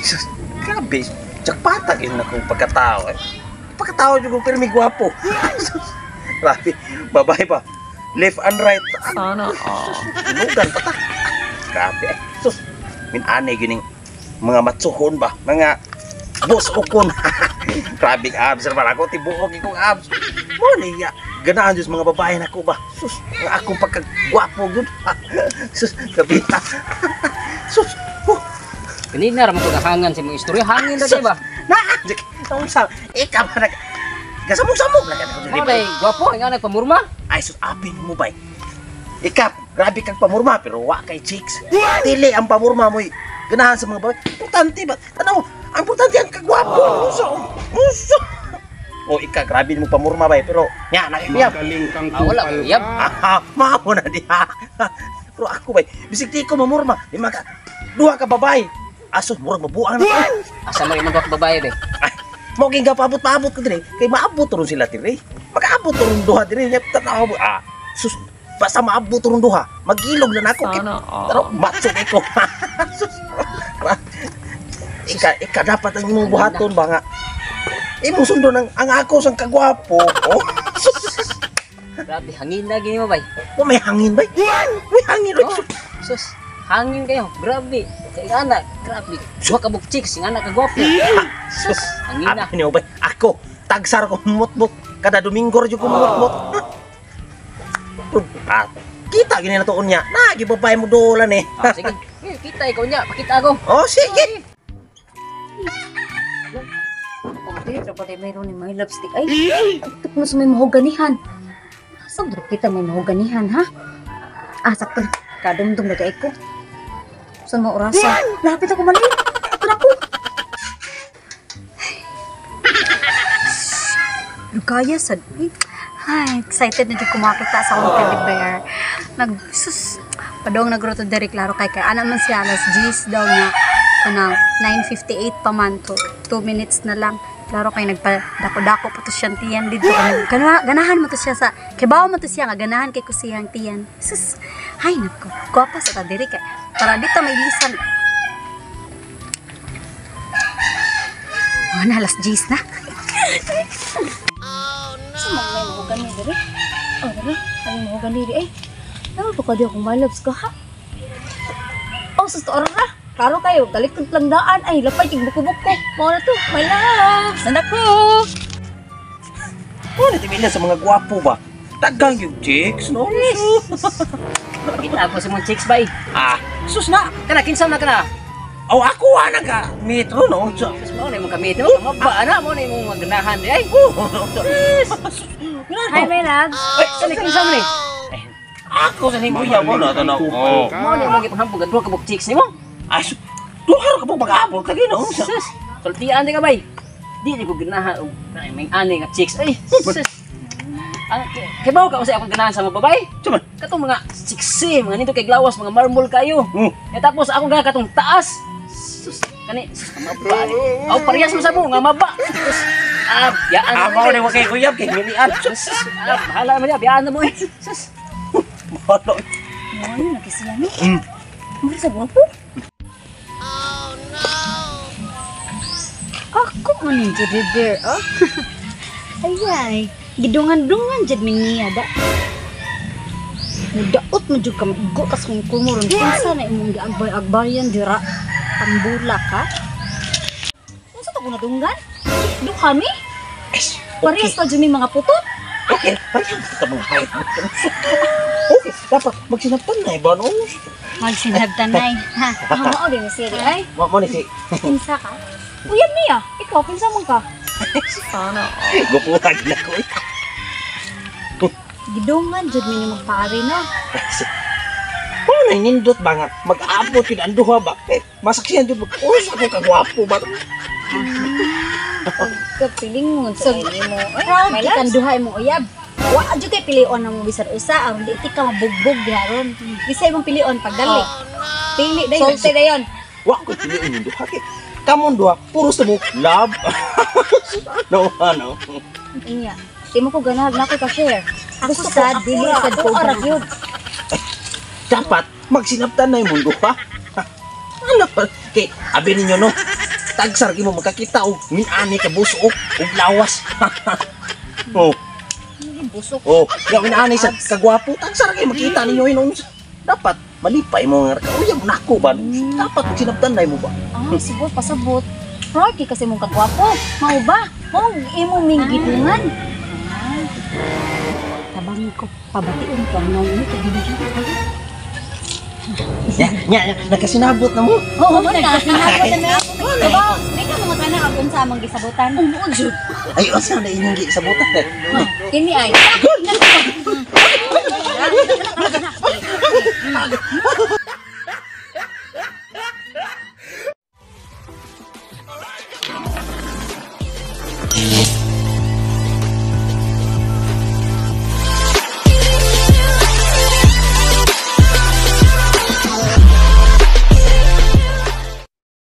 Sus, grabe. Jackpata yun akong pagkatao eh. Pagkatao yung pero may gwapo. Sus, grabe. Babae pa. Left and right. Sana all. Inugan pa ta. Grabe eh. Sus, minanay gining mga matsuhon ba? Mga boss ukon. Grabe ang abs. Para ako, tibuok ikong abs. Mo niya. Ganahan Diyos mga babae na ko ba? Sus, ang akong pagkagwapo yun. Sus, gabi. Sus, oh. Kanina ra man ko nahangan sa imong istorya, hangin ra Sus, di ba? Na, unsa? Ikaw ba nag gasamog-samog na ka Mo day gwapo nga nagpamurma. Ay sus, apin mo bay. Ikaw, grabe kang pamurma pero wa kay chicks. Dili ang pamurma mo'y ganahan sa mga babae. Importante ba? Tanaw, ang importante ang kagwapo. Unsa? Unsa? O ika, grabe mo pamurma bay pero nya nakikuyab. Magaling kang Ah, wala, kupal yap. ka. Ah, mao na diha. Pero ako bay, bisig di ko mamurma, lima ka duha ka babae. Aso, murag mabuang na ko. Asa man imong duha ka babae be? Ay, mo ging paabot-paabot ko dire kay maabot ron sila dire. Mag-abot ron duha dire nya tanaw. Ah, sus, basta maabot ron duha, magilog na nako kay Sana all. pero matso kay ko. Sus. Ika dapat ang imong buhaton ba nga. Imong sundon ang ako sang kagwapo. Oh. Sus. Grabe hangin na gini mo bay. Oh, may hangin ba? May hangin ba? Oh, sus, hangin kayo. Grabe. Kay ana, grabe. Duha ka buk chicks, nga anak ka gwapo. Sus, Hangin na. Abi niyo ba? Ako, tagsar ko mutmut. Kada Domingo ra jud ko mutmut. Ah, kita gini na tuon niya. Na, gibabay mo dolan eh. Ah, sige. Eh, kita ikaw niya, pakita ako. Oh, sige. Oh, dili ra pa mayroon ni my lipstick. Ay, tuk mo sa may mahuganihan. Asa mo kita may mahuganihan, ha? Ah, sakto. Kadumdum na kay ko. Saan mo orasa? Lapit ako mali. Ito na ko. Lugaya sad. Ay, excited na jud ko makita sa akong teddy bear. Nag sus, padong nagruto diri klaro kay kay ana man siya alas 10 daw nga kanang 9:58 pa man to. 2 minutes na lang. Klaro kay nagpadako-dako pa to siyang tiyan dito. Ganahan mo to siya sa kay bawo mo to siya nga ganahan kay kusihang tiyan. Sus, ay nako. Gwapa sa ta diri kay para dito may lisan. Oh, na alas 10 na. Sa mga may mahugani diri. Oh, dara. Ay mahugani diri eh. Ano ba ka di akong my loves ka ha? Oh, sus to ra. Klaro kayo, talikod lang daan. Ay, lapay kig buko-buko. Mao na to, my loves. Anak ko. Oh, natibila sa mga gwapo ba? Tagang yung chicks, no? Pakita ako sa imong chicks bay. Ah, sus na. Kana kinsa man kana? Oh, ako ana ka metro, no? So, Sus mo na imong kamit mo, maba ana mo na imong mga ganahan di ay. oh, no. Hi, my loves. Ay, Kana kinsa man ni? Ako sa nimo ya mo na Magaling kang tanaw. kupal Oh. ka. Mo na imong gipanghambog duha ka buk chicks nimo. Ay, sus, duha ra ka po mag-abot ka gino. Sus, sultian di ka bay. Di di ko ganahan og ay may ani nga chicks ay. Sus. Ang kibaw ka usa akong ganahan sa mga babae. Cuman. Katong mga sexy, mga nito kay glawas, mga marmol kayo. E tapos akong ganahan katong taas. Sus, kani sus maba ni. Aw parehas mo sa mo nga maba. Sus, ah, biyaan Ah, na mao mo. ni wa kay kuyab kay milian. Sus, ah, bahala mo diya, biyaan na mo eh. Sus. Malo. Ano na kasi sila no? Mura sa gwapo. Oh no. Ako man yung teddy bear, oh. Ayay, gidungan-dungan jud mi niya da. Mudaot mo jud ka maigo kas kung kumuron kinsa na imong giagbay-agbayan dira. Tambula ka. Unsa to ko nadunggan? Duha mi? Okay. Parehas pa jud mi mga putot. Okay, parehas ta mga hayop. Okay, dapat magsinabtan na iba no. Magsinabtanay. Ha, mao din si ay. Mo mo ni si Kinsa ka? Uyab niya. Ikaw kinsa man ka? Sana all. Gupuhan na ko. Gidungan jud mi nimong pare no. Oh, nindot ba nga mag-abot yun ang duha ba? Eh, masaksihan jud ba? Oh, sa ko kagwapo ba? Pagkapiling mo sa nimo. Proud kita duha imong uyab. Wa jud kay pilion na mo bisan usa aron di ti ka mabugbog diha ron. Bisa imong pilion pagdali. Pili dayon. Sulti dayon. Wa ko pilion yung duha kay kamon duha puro sa mo love. No, ano? Inya. Di mo ko ganahan na ko ka share. Ako Gusto sad dili sad ko ganahan. Dapat magsinabtan na imong duha. Ano pa? Kay abi ninyo no. Tagsar mo makakita og min-ani ka busok ug lawas. Oh, Busok. oh, ya min-ani sa kagwapo, tagsar kay makita ninyo inon. Dapat malipay mo nga kauyab nako ba? Dapat sinabtan mo ba? Ah, siguro pasabot. Proud kay kasi mong kagwapo. Mao ba? Mao imo minggitungan. Ah. Tabang ko pabation ko ang naong kay dili. Nya, nya, nya, nagkasinabot na mo. Oo, nagkasinabot na. Diba? Di ka mga tanan ako unsa among gisabutan. Oo, jud. Ay, unsa na inyong gisabutan eh? Kini ay.